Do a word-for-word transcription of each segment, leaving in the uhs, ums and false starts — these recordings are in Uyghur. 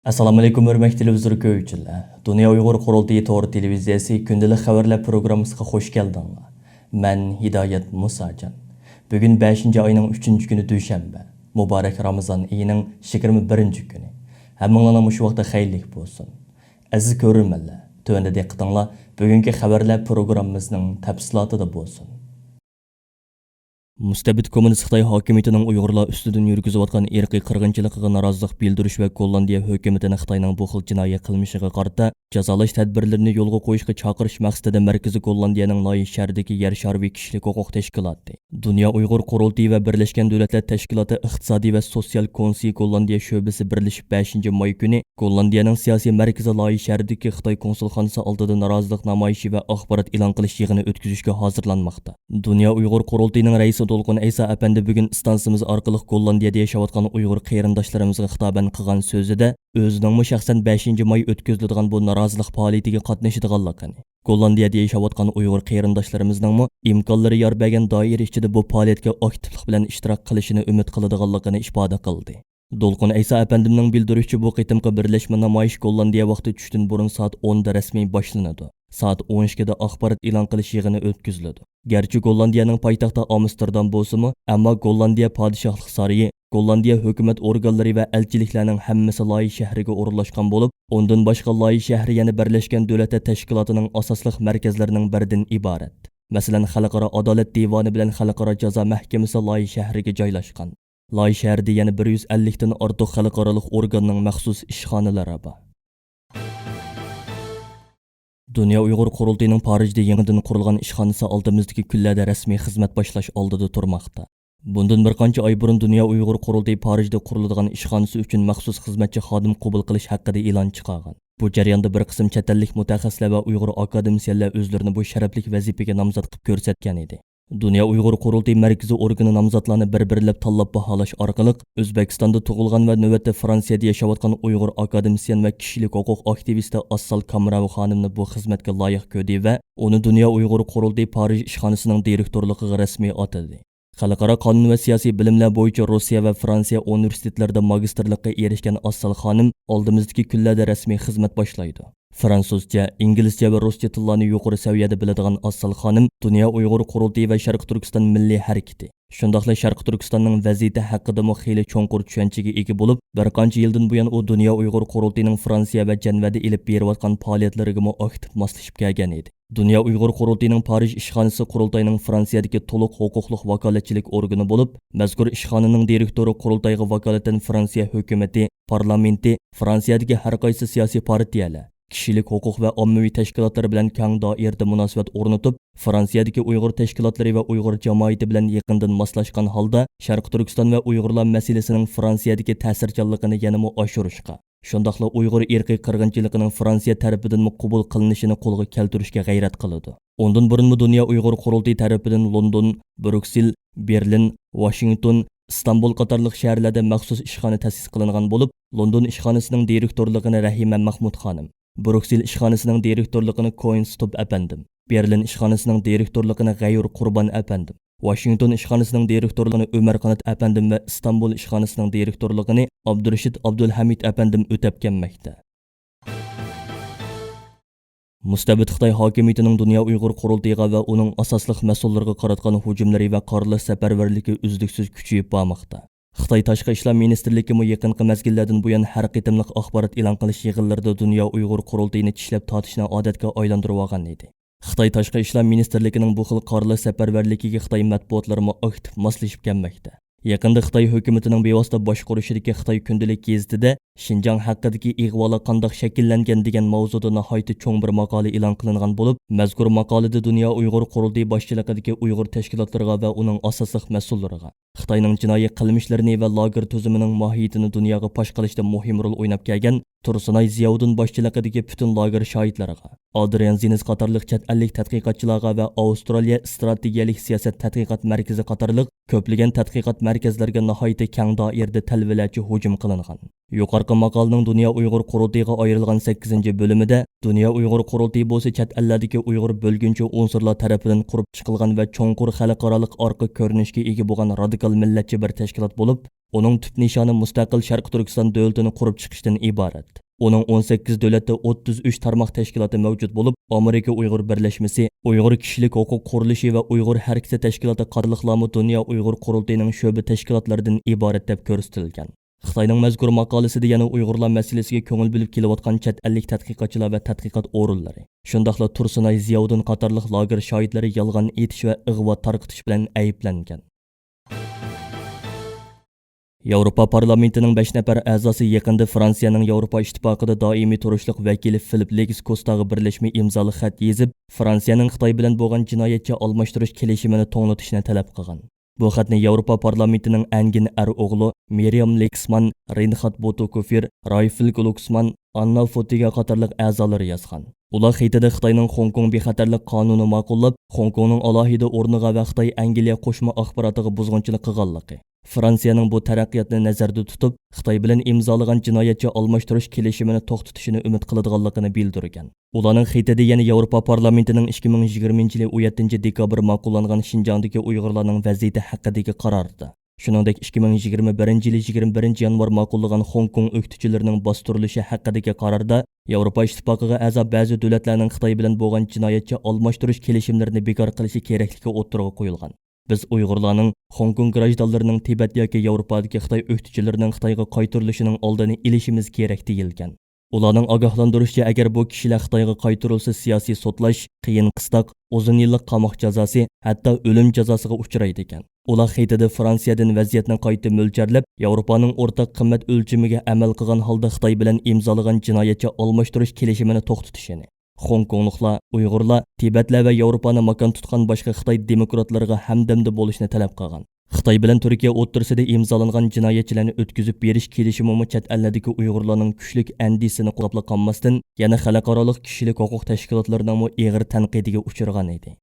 ئەسسالامۇئەلەيكۇم، ھۆرمەتلىك تېلېۋىزور كۆرگۈچىلەر. دۇنيا ئۇيغۇر قۇرۇلتىيى تور تېلېۋىزىيەسى كۈندىلىك خەۋەرلەر پروگراممىسىغا خۇش كەلدىڭلار. مەن ھىدايەت مۇساجان. بۈگۈن بەشىنچى ئاينىڭ ئۈچىنچى كۈنى، دۈشەنبە. مۇبارەك رامىزان ئېيىنىڭ يىگىرمە بىرىنچى كۈنى. ھەممىڭلارنىڭ مۇشۇ ۋاقتى خەيرلىك بولسۇن. ئەزىز كۆرۈرمەنلەر، تۆۋەندە دىققىتىڭلار بۈگۈنكى خەۋەرلەر پروگراممىمىزنىڭ تەپسىلاتىدا بولسۇن. مۇستەبىت كوممۇنىست خىتاي ھاكىمىيىتىنىڭ ئۇيغۇرلار ئۈستىدىن يۈرگۈزۈۋاتقان ئىرقىي قىرغىنچىلىقىغا نارازىلىق بىلدۈرۈش ۋە گوللاندىيە ھۆكۈمىتىنى خىتاينىڭ بۇ خىل جىنايى قىلمىشىغا قارىتا جازالاش تەدبىرلىرىنى يولغا قويۇشقا چاقىرىش مەقسىتىدە مەركىزى گوللاندىيەنىڭ لايىھ شەھىرىدىكى يەر شارى ۋە كىشىلىك ھوقۇق تەشكىلاتى، دۇنيا ئۇيغۇر قۇرۇلتىيى ۋە بىرلەشكەن دۆلەتلەر تەشكىلاتى ئىقتىسادىي ۋە سوتسىيال كونسېي گوللاندىيە شۆبىسى بىرلىشىپ بەشىنچى ماي كۈنى گوللاندىيەنىڭ سىياسىي مەركىزى لايىھ شەھىرىدىكى خىتاي كونسۇلخانىسى ئالدىدا نارازىلىق نامايىشى ۋە ئاخبارات ئېلان قىلىش يىغىنى ئۆتكۈزۈشكە ھازىرلانماقتا. دۇنيا ئۇيغۇر قۇرۇلتىيىنىڭ رەئىسى دولقۇن ئەيسا ئەپەندى بۈگۈن ئىستانسىمىز ئارقىلىق گوللاندىيەدە ياشاۋاتقان ئۇيغۇر قېرىنداشلىرىمىزغا خىتابەن قىلغان سۆزىدە، ئۆزىنىڭمۇ شەخسەن بەشىنچى ماي ئۆتكۈزۈلىدىغان بۇ نارازىلىق پائالىيىتىگە قاتنىشىدىغانلىقىنى، گوللاندىيەدە ياشاۋاتقان ئۇيغۇر قېرىنداشلىرىمىزنىڭمۇ ئىمكانلىرى يار بەرگەن دائىرە ئىچىدە بۇ پائالىيەتكە ئاكتىپلىق بىلەن ئىشتىراك قىلىشىنى ئۈمىد قىلىدىغانلىقىنى ئىپادە قىلدى. دولقۇن ئەيسا ئەپەندىمنىڭ بىلدۈرۈشىچە، بۇ قېتىمقى بىرلەشمە نامايىش گوللاندىيە ۋاقتى چۈشتىن بۇرۇن سائەت ئوندا رەسمىي باشلىنىدۇ. سائەت ئون ئىككىدە ئاخبارات ئېلان قىلىش يىغىنى ئۆتكۈزۈلىدۇ. گەرچە گوللاندىيەنىڭ پايتەختى ئامستېردام بولسىمۇ، ئەمما گوللاندىيە پادىشاھلىق سارىيى، گوللاندىيە ھۆكۈمەت ئورگانلىرى ۋە ئەلچىلىكلەرنىڭ ھەممىسى لايىھ شەھىرىگە ئورۇنلاشقان بولۇپ، ئۇندىن باشقا لايىھ شەھىرى يەنە بىرلەشكەن دۆلەتلەر تەشكىلاتىنىڭ ئاساسلىق مەركەزلىرىنىڭ بىرىدىن ئىبارەت. مەسىلەن، خەلقئارا ئادالەت دىۋانى بىلەن خەلقئارا جازا مەھكىمىسى لايىھ شەھىرىگە جايلاشقان. لايىھ شەھىرىدە يەنە بىر يۈز ئەللىكتىن ئارتۇق خەلقئارالىق ئورگاننىڭ مەخسۇس ئىشخانىلىرى بار. دۇنيا ئۇيغۇر قۇرۇلتىيىنىڭ پارىژدا يېڭىدىن قۇرۇلغان ئىشخانىسى ئالدىمىزدىكى كۈنلەردە رەسمىي خىزمەت باشلاش ئالدىدا تۇرماقتا. بۇندىن بىر قانچە ئاي بۇرۇن دۇنيا ئۇيغۇر قۇرۇلتىيى پارىژدا قۇرۇلىدىغان ئىشخانىسى ئۈچۈن مەخسۇس خىزمەتچى خادىم قوبۇل قىلىش ھەققىدە ئېلان چىقارغان. بۇ جەرياندا بىر قىسىم چەت ئەللىك مۇتەخەسسىسلەر ۋە ئۇيغۇر ئاكادېمىسىيەنلەر ئۆزلىرىنى بۇ شەرەپلىك ۋەزىپىگە نامزات قىلىپ كۆرسەتكەن ئىدى. دۇنيا ئۇيغۇر قۇرۇلتىيى مەركىزىي ئورگىنى نامزاتلارنى بىر-بىرلەپ تاللاپ باھالاش ئارقىلىق، ئۆزبېكىستاندا تۇغۇلغان ۋە نۆۋەتتە فرانسىيەدە ياشاۋاتقان ئۇيغۇر ئاكادېمىسىيەن ۋە كىشىلىك ھوقۇق ئاكتىۋىستى ئاسسال كامراۋى خانىمنى بۇ خىزمەتكە لايىق كۆردى ۋە ئۇنى دۇنيا ئۇيغۇر قۇرۇلتىيى پارىژ ئىشخانىسىنىڭ دىرېكتورلۇقىغا رەسمىي ئاتىدى. خەلقئارا قانۇن ۋە سىياسىي بىلىملەر بويىچە روسىيە ۋە فرانسىيە ئۇنىۋېرسىتېتلىرىدا ماگىستىرلىققا ئېرىشكەن ئاسسال خانىم ئالدىمىزدىكى كۈنلەردە رەسمىي خىزمەت باشلايدۇ. فرانسۇزچە، ئىنگلىزچە ۋە رۇسچە تىللارنى يۇقىرى سەۋىيەدە بىلىدىغان ئاسسال خانىم دۇنيا ئۇيغۇر قۇرۇلتىيى ۋە شەرقىي تۈركىستان مىللىي ھەرىكىتى، شۇنداقلا شەرقىي تۈركىستاننىڭ ۋەزىيىتى ھەققىدىمۇ خېلى چوڭقۇر چۈشەنچىگە ئىگە بولۇپ، بىر قانچە يىلدىن بۇيان ئۇ دۇنيا ئۇيغۇر قۇرۇلتىيىنىڭ فرانسىيە ۋە جەنۋەدە ئېلىپ بېرىۋاتقان پائالىيەتلىرىگىمۇ ئاكتىپ ماسلىشىپ كەلگەن ئىدى. دۇنيا ئۇيغۇر قۇرۇلتىيىنىڭ پارىژ ئىشخانىسى قۇرۇلتاينىڭ فرانسىيەدىكى تولۇق ھوقۇقلۇق ۋاكالەتچىلىك ئورگىنى بولۇپ، مەزكۇر ئىشخانىنىڭ دىرېكتورى قۇرۇلتايغا ۋاكالىتەن فرانسىيە ھۆكۈمىتى، پارلامېنتى، فرانسىيەدىكى ھەر قايسى سىياسىي پارتىيەلەر، كىشىلىك ھوقۇق ۋە ئاممىۋى تەشكىلاتلار بىلەن كەڭ دائىرىدە مۇناسىۋەت ئورنىتىپ، فرانسىيەدىكى ئۇيغۇر تەشكىلاتلىرى ۋە ئۇيغۇر جامائىتى بىلەن يېقىندىن ماسلاشقان ھالدا شەرقىي تۈركىستان ۋە ئۇيغۇرلار مەسىلىسىنىڭ فرانسىيەدىكى تەسىرچانلىقىنى يەنىمۇ ئاشۇرۇشقا، شۇنداقلا ئۇيغۇر ئىرقىي قىرغىنچىلىقىنىڭ فرانسىيە تەرىپىدىنمۇ قوبۇل قىلىنىشىنى قولغا كەلتۈرۈشكە غەيرەت قىلىدۇ. ئۇندىن بۇرۇنمۇ دۇنيا ئۇيغۇر قۇرۇلتىيى تەرىپىدىن لوندون، بروكسېل، بېرلىن، ۋاشىنگتون، ئىستانبۇل قاتارلىق شەھەرلەردە مەخسۇس ئىشخانا تەسىس قىلىنغان بولۇپ، لوندون ئىشخانىسىنىڭ دىرېكتورلۇقىنى رەھىمە مەخمۇت خانىم، بروكسېل ئىشخانىسىنىڭ دىرېكتورلۇقىنى كوينستوپ ئەپەندىم، بېرلىن ئىشخانىسىنىڭ دىرېكتورلۇقىنى غەيۇر قۇربان ئەپەندىم، ۋاشىنگتون ئىشخانىسىنىڭ دىرېكتورلۇقىنى ئۆمەر قانات ئەپەندىم ۋە ئىستانبۇل ئىشخانىسىنىڭ دىرېكتورلۇقىنى ئابدۇرېشىت ئابدۇلھەمىد ئەپەندىم ئۆتەپ كەلمەكتە. مۇستەبىت خىتاي ھاكىمىيىتىنىڭ دۇنيا ئۇيغۇر قۇرۇلتىيىغا ۋە ئۇنىڭ ئاساسلىق مەسئۇللىرىغا قاراتقان ھۇجۇملىرى ۋە قارىلاش سەپەرۋەرلىكى ئۈزلۈكسىز كۈچىيىپ بارماقتا. خىتاي تاشقى ئىشلار مىنىستىرلىكىمۇ يېقىنقى مەزگىللەردىن بۇيان ھەر قېتىملىق ئاخبارات ئېلان قىلىش يىغىنلىرىدا دۇنيا ئۇيغۇر قۇرۇلتىيىنى چىشلەپ تارتىشنى ئادەتكە ئايلاندۇرۇۋالغان ئىدى. خىتاي تاشقى ئىشلار مىنىستىرلىكىنىڭ بۇ خىل قارىلاش سەپەرۋەرلىكىگە خىتاي مەتبۇئاتلىرىمۇ ئاكتىپ ماسلىشىپ كەلمەكتە. يېقىندا خىتاي ھۆكۈمىتىنىڭ بىۋاسىتە باشقۇرۇشىدىكى خىتاي كۈندىلىك گېزىتىدە شىنجاڭ ھەققىدىكى ئىغۋالار قانداق شەكىللەنگەن دېگەن ماۋزۇدا ناھايىتى چوڭ بىر ماقالە ئېلان قىلىنغان بولۇپ، مەزكۇر ماقالىدە دۇنيا ئۇيغۇر قۇرۇلتىيى باشچىلىقىدىكى ئۇيغۇر تەشكىلاتلىرىغا ۋە ئۇنىڭ ئاساسلىق مەسئۇللىرىغا، خىتاينىڭ جىنايى قىلمىشلىرىنى ۋە لاگېر تۈزۈمىنىڭ ماھىيىتىنى دۇنياغا پاش قىلىشتا مۇھىم رول ئويناپ كەلگەن تۇرسۇنئاي زىياۋۇدۇن باشچىلىقىدىكى پۈتۈن لاگېر شاھىتلىرىغا، ئادرىيان زىنىس قاتارلىق چەت ئەللىك تەتقىقاتچىلارغا ۋە ئاۋسترالىيە ئىستراتېگىيەلىك سىياسەت تەتقىقات مەركىزى قاتارلىق كۆپلىگەن تەتقىقات مەركەزلىرىگە ناھايىتى كەڭ دائىرىدە تەلۋىلەرچە ھۇجۇم قىلىنغان. يۇقىرىقى ماقالىنىڭ دۇنيا ئۇيغۇر قۇرۇلتىيىغا ئايرىلغان سەككىزىنچى بۆلۈمىدە دۇنيا ئۇيغۇر قۇرۇلتىيى بولسا چەت ئەللەردىكى ئۇيغۇر بۆلگۈنچى ئۇنسۇرلار تەرىپىدىن قۇرۇپ چىقىلغان ۋە چوڭقۇر خەلقئارالىق ئارقا كۆرۈنۈشكە ئىگە بولغان رادىكال مىللەتچى بىر تەشكىلات بولۇپ، ئۇنىڭ تۈپ نىشانى مۇستەقىل شەرقىي تۈركىستان دۆلىتىنى قۇرۇپ چىقىشتىن ئىبارەت. ئۇنىڭ ئون سەككىز دۆلەتتە ئوتتۇز ئۈچ تارماق تەشكىلاتى مەۋجۇت بولۇپ، ئامېرىكا ئۇيغۇر بىرلەشمىسى، ئۇيغۇر كىشىلىك ھوقۇق قۇرۇلۇشى ۋە ئۇيغۇر ھەرىكىتى تەشكىلاتى قاتارلىقلارمۇ دۇنيا ئۇيغۇر قۇرۇلتىيىنىڭ شۆبە تەشكىلاتلىرىدىن ئىبارەت دەپ كۆرسىتىلگەن. خىتاينىڭ مەزكۇر ماقالىسىدە يەنە ئۇيغۇرلار مەسىلىسىگە كۆڭۈل بۆلۈپ كېلىۋاتقان چەت ئەللىك تەتقىقاتچىلار ۋە تەتقىقات ئورۇنلىرى، شۇنداقلا تۇرسۇنئاي زىياۋۇدۇن قاتارلىق لاگېر شاھىتلىرى يالغان ئېيتىش ۋە ئىغۋا تارقىتىش بىلەن ئەيىبلەنگەن. ياۋروپا پارلامېنتىنىڭ بەش نەپەر ئەزاسى يېقىندا فرانسىيەنىڭ ياۋروپا ئىتتىپاقىدا دائىمىي تۇرۇشلۇق ۋەكىلى فىلىپ لېكس كوستاغا بىرلەشمە ئىمزالىق خەت يېزىپ، فرانسىيەنىڭ خىتاي بىلەن بولغان جىنايەتچى ئالماشتۇرۇش كېلىشىمىنى توڭلىتىشنى تەلەپ قىلغان. بۇ خەتنى ياۋروپا پارلامېنتىنىڭ ئەنگىن ئەر ئوغلى مىريام لېكسمان، رېنخارد بوتوكوفېر، رايفېل گلوكسمان، ئاننا فوتىگا قاتارلىق ئەزالىرى يازغان. ئۇلار خېتىدە خىتاينىڭ خوڭكوڭ بىخەتەرلىك قانۇنى ماقۇللاپ، خوڭكوڭنىڭ ئالاھىدە ئورنىغا ۋە خىتاي ئەنگلىيە قوشما ئاخباراتىغا بۇزغۇنچىلىق قىلغانلىقى، فرانسىيەنىڭ بۇ تەرەققىياتنى نەزەردە تۇتۇپ، خىتاي بىلەن ئىمزالىغان جىنايەتچى ئالماشتۇرۇش كېلىشىمىنى توختىتىشىنى ئۈمىد قىلىدىغانلىقىنى بىلدۈرگەن. ئۇلارنىڭ خېتىدە يەنە ياۋروپا پارلامېنتىنىڭ ئىككى مىڭ يىگىرمىنچى يىلى ئون يەتتىنچى دېكابىر ماقۇللانغان شىنجاڭدىكى ئۇيغۇرلارنىڭ ۋەزىيىتى ھەققىدىكى قاراردا، شۇنىڭدەك ئىككى مىڭ يىگىرمە بىرىنچى يىلى يىگىرمە بىرىنچى يانۋار ماقۇللىغان خوڭكوڭ ئۆكتىچىلىرىنىڭ باستۇرۇلۇشى ھەققىدىكى قاراردا ياۋروپا ئىتتىپاقىغا ئەزا بەزى دۆلەتلەرنىڭ خىتاي بىلەن بولغان جىنايەتچى ئالماشتۇرۇش كېلىشىملىرىنى بىكار قىلىشى كېرەكلىكى ئوتتۇرىغا قويۇلغان. بىز ئۇيغۇرلارنىڭ، خوڭكوڭ گراژدانلىرىنىڭ تىبەت ياكى ياۋروپادىكى خىتاي ئۆكتىچىلىرىنىڭ خىتايغا قايتۇرۇلۇشىنىڭ ئالدىنى ئېلىشىمىز كېرەك، دېيىلگەن. ئۇلارنىڭ ئاگاھلاندۇرۇشىچە، ئەگەر بۇ كىشىلەر خىتايغا قايتۇرۇلسا، سىياسىي سوتلاش، قىيىن قىستاق، ئۇزۇن يىللىق قاماق جازاسى، ھەتتا ئۆلۈم جازاسىغا ئۇچرايدىكەن. ئۇلار خېتىدە فرانسىيەدىن ۋەزىيەتنى قايتا مۆلچەرلەپ، ياۋروپانىڭ ئورتاق قىممەت ئۆلچىمىگە ئەمەل قىلغان ھالدا خىتاي بىلەن ئىمزالىغان جىنايەتچى ئالماشتۇرۇش كېلىشىمىنى توختىتىشىنى، خوڭكوڭلۇقلار، ئۇيغۇرلار، تىبەتلەر ۋە ياۋروپانى ماكان تۇتقان باشقا خىتاي دېموكراتلىرىغا ھەمدەمدە بولۇشنى تەلەپ قىلغان. خىتاي بىلەن تۈركىيە ئوتتۇرىسىدا ئىمزالانغان جىنايەتچىلەرنى ئۆتكۈزۈپ بېرىش كېلىشىمىمۇ چەت ئەللەردىكى ئۇيغۇرلارنىڭ كۈچلۈك ئەندىزىسىنى قوزغاپلا قالماستىن، يەنە خەلقئارالىق كىشىلىك ھوقۇق تەشكىلاتلىرىنىڭمۇ ئېغىر تەنقىدىگە ئۇچرىغان ئىدى.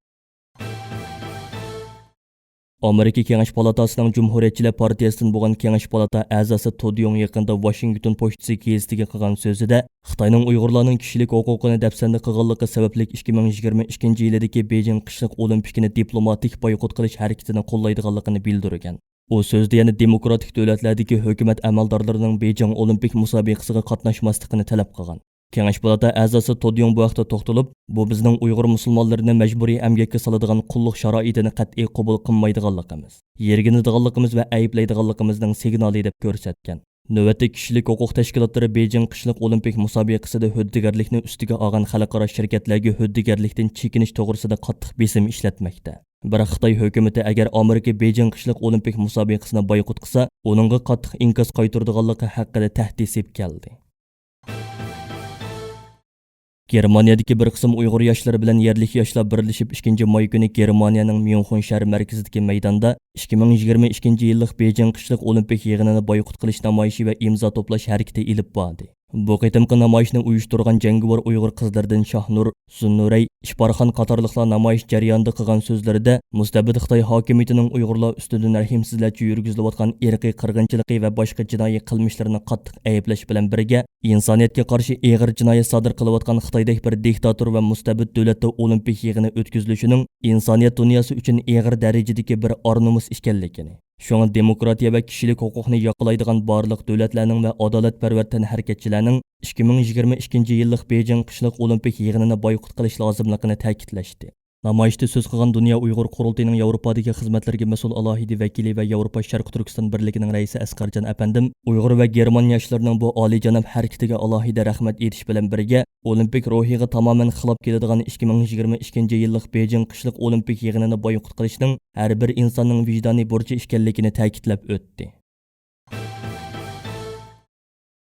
ئامېرىكا كېڭەش پالاتاسىنىڭ جۇمھۇرىيەتچىلەر پارتىيىسىدىن بولغان كېڭەش پالاتا ئەزاسى تود يوڭ يېقىندا ۋاشىنگتون پوچتىسى گېزىتىگە قىلغان سۆزىدە، خىتاينىڭ ئۇيغۇرلارنىڭ كىشىلىك ھوقۇقىنى دەپسەندە قىلغانلىقى سەۋەبلىك ئىككى مىڭ يىگىرمە ئىككىنچى يىلىدىكى بېيجىڭ قىشلىق ئولىمپىكىنى دىپلوماتىك بايقۇت قىلىش ھەرىكىتىنى قوللايدىغانلىقىنى بىلدۈرگەن. ئۇ سۆزىدە يەنە دېموكراتىك دۆلەتلەردىكى ھۆكۈمەت ئەمەلدارلىرىنىڭ بېيجىڭ ئولىمپىك مۇسابىقىسىغا قاتناشماسلىقىنى تەلەپ قىلغان. كېڭەش پالاتا ئەزاسى تود يوڭ بۇ ھەقتە توختىلىپ، بۇ بىزنىڭ ئۇيغۇر مۇسۇلمانلىرىنى مەجبۇرىي ئەمگەككە سالىدىغان قۇللۇق شارائىتىنى قەتئىي قوبۇل قىلمايدىغانلىقىمىز، يىرگىنىدىغانلىقىمىز ۋە ئەيىبلەيدىغانلىقىمىزنىڭ سىگنالى دەپ كۆرسەتكەن. نۆۋەتتە كىشىلىك ھوقۇق تەشكىلاتلىرى بېيجىڭ قىشلىق ئولىمپىك مۇسابىقىسىدە ھۆددىگەرلىكنى ئۈستىگە ئالغان خەلقئارا شىركەتلەرگە ھۆددىگەرلىكتىن چېكىنىش توغرىسىدا قاتتىق بېسىم ئىشلەتمەكتە. بىراق خىتاي ھۆكۈمىتى ئەگەر ئامېرىكا بېيجىڭ قىشلىق ئولىمپىك مۇسابىقىسىنى بايقۇت قىلسا، ئۇنىڭغا قاتتىق ئىنكاس قايتۇرىدىغانلىقى ھەققىدە تەھدىت سېلىپ كەلدى. گېرمانىيەدىكى بىر قىسىم ئۇيغۇر ياشلىرى بىلەن يەرلىك ياشلار بىرلىشىپ، ئىككىنچى ماي كۈنى گېرمانىيەنىڭ ميۇنخېن شەھىرى مەركىزىدىكى مەيداندا ئىككى مىڭ يىگىرمە ئىككىنچى يىللىق بېيجىڭ قىشلىق ئولىمپىك يىغىنىنى بايقۇت قىلىش نامايىشى ۋە ئىمزا توپلاش ھەرىكىتى ئېلىپ باردى. بۇ قېتىمقى نامايىشنى ئۇيۇشتۇرغان جەڭگىۋار ئۇيغۇر قىزلىرىدىن شاھنۇر، زۇننۇرەي، ئىپارخان قاتارلىقلار نامايىش جەريانىدا قىلغان سۆزلىرىدە، مۇستەبىت خىتاي ھاكىمىيىتىنىڭ ئۇيغۇرلار ئۈستىدىن رەھىمسىزلەرچە يۈرگۈزۈلۈۋاتقان ئىرقىي قىرغىنچىلىقى ۋە باشقا جىنايى قىلمىشلىرىنى قاتتىق ئەيىبلەش بىلەن بىرگە، ئىنسانىيەتكە قارشى ئېغىر جىنايەت سادىر قىلىۋاتقان خىتايدەك بىر دىكتاتور ۋە مۇستەبىت دۆلەتتە ئولىمپىك يىغىنى ئۆتكۈزۈلۈشىنىڭ ئىنسانىيەت دۇنياسى ئۈچۈن ئېغىر دەرىجىدىكى بىر ئار-نومۇس ئىكەنلىكىنى، شۇڭا دېموكراتىيە ۋە كىشىلىك ھوقۇقنى ياقلايدىغان بارلىق دۆلەتلەرنىڭ ۋە ئادالەتپەرۋەر تەنھەرىكەتچىلەرنىڭ ئىككى مىڭ يىگىرمە ئىككىنچى يىللىق بېيجىڭ قىشلىق ئولىمپىك يىغىنىنى بايقۇت قىلىش لازىملىقىنى تەكىتلەشتى. نامايىشتا سۆز قىلغان دۇنيا ئۇيغۇر قۇرۇلتىيىنىڭ ياۋروپادىكى خىزمەتلىرىگە مەسئۇل ئالاھىدە ۋەكىلى ۋە ياۋروپا شەرقىي تۈركىستان بىرلىكىنىڭ رەئىسى ئەسقەرجان ئەپەندىم ئۇيغۇر ۋە گېرمان ياشلىرىنىڭ بۇ ئالىيجاناب ھەرىكىتىگە ئالاھىدە رەھمەت ئېيتىش بىلەن بىرگە، ئولىمپىك روھىغا تامامەن خىلاپ كېلىدىغان ئىككى مىڭ يىگىرمە ئىككىنچى يىللىق بېيجىڭ قىشلىق ئولىمپىك يىغىنىنى بايقۇت قىلىشنىڭ ھەر بىر ئىنساننىڭ ۋىجدانىي بۇرچى ئىكەنلىكىنى تەكىتلەپ ئۆتتى.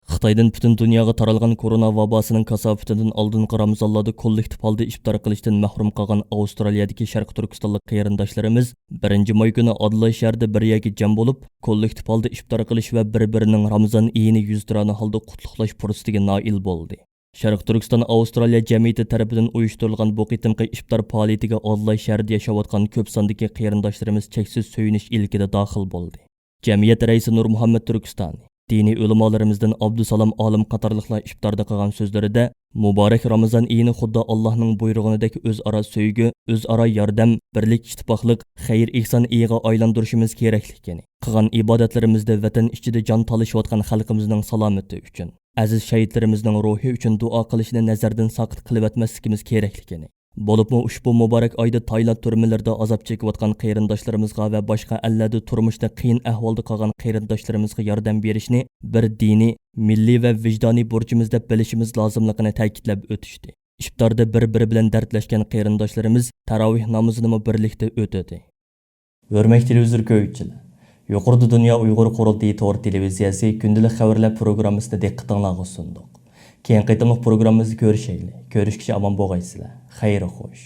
خىتايدىن پۈتۈن دۇنياغا تارالغان كورونا ۋاباسىنىڭ كاساپىتىدىن ئالدىنقى رامىزانلاردا كوللېكتىپ ھالدا ئىپتار قىلىشتىن مەھرۇم قالغان ئاۋسترالىيەدىكى شەرقىي تۈركىستانلىق قېرىنداشلىرىمىز بىرىنچى ماي كۈنى ئادىلاي شەھىرىدە بىر يەرگە جەم بولۇپ، كوللېكتىپ ھالدا ئىپتار قىلىش ۋە بىر-بىرىنىڭ رامىزان ئېيىنى يۈزتۇرانە ھالدا قۇتلۇقلاش پۇرسىتىگە نائىل بولدى. شەرقىي تۈركىستان ئاۋسترالىيە جەمئىيىتى تەرىپىدىن ئۇيۇشتۇرۇلغان بۇ قېتىمقى ئىپتار پائالىيىتىگە ئادىلاي شەھىرىدە ياشاۋاتقان كۆپ ساندىكى قېرىنداشلىرىمىز چەكسىز سۆيۈنۈش ئىلكىدە داخىل بولدى. جەمئىيەت رەئىسى نۇرمۇھەممەت تۈركىستانى، دىنىي ئۆلىمالىرىمىزدىن ئابدۇسالام ئالىم قاتارلىقلار ئىپتاردا قىلغان سۆزلىرىدە، مۇبارەك رامىزان ئېيىنى خۇددى ئاللاھنىڭ بۇيرۇغىنىدەك ئۆزئارا سۆيگۈ، ئۆزئارا ياردەم، بىرلىك، ئىتتىپاقلىق، خەير-ئېھسان ئېيىغا ئايلاندۇرۇشىمىز كېرەكلىكىنى، قىلغان ئىبادەتلىرىمىزدە ۋەتەن ئىچىدە جان تالىشىۋاتقان خەلقىمىزنىڭ سالامىتى ئۈچۈن، ئەزىز شەھىدلىرىمىزنىڭ روھى ئۈچۈن دۇئا قىلىشنى نەزەردىن ساقىت قىلىۋەتمەسلىكىمىز كېرەكلىكىنى، بولۇپمۇ ئۇشبۇ مۇبارەك ئايدا تايلاند تۈرمىلىرىدە ئازاب چېكىۋاتقان قېرىنداشلىرىمىزغا ۋە باشقا ئەللەردە تۇرمۇشتا قىيىن ئەھۋالدا قالغان قېرىنداشلىرىمىزغا ياردەم بېرىشنى بىر دىنىي، مىللىي ۋە ۋىجدانىي بۇرچىمىز دەپ بىلىشىمىز لازىملىقىنى تەكىتلەپ ئۆتۈشتى. ئىپتاردا بىر-بىرى بىلەن دەردلەشكەن قېرىنداشلىرىمىز تاراۋىھ نامىزىنىمۇ بىرلىكتە ئۆتىدى. ھۆرمەتلىك تېلېۋىزور كۆرگۈچىلەر، يۇقىرىدا دۇنيا ئۇيغۇر قۇرۇلتىيى تور تېلېۋىزىيەسى كۈندىلىك خەۋەرلەر پروگراممىسىنى دىققىتىڭلارغا سۇندۇق. كېيىنكى قېتىملىق پروگراممىمىزدا كۆرۈشەيلى. كۆرۈشكىچە ئامان بولغايسىلەر. خەير خوش.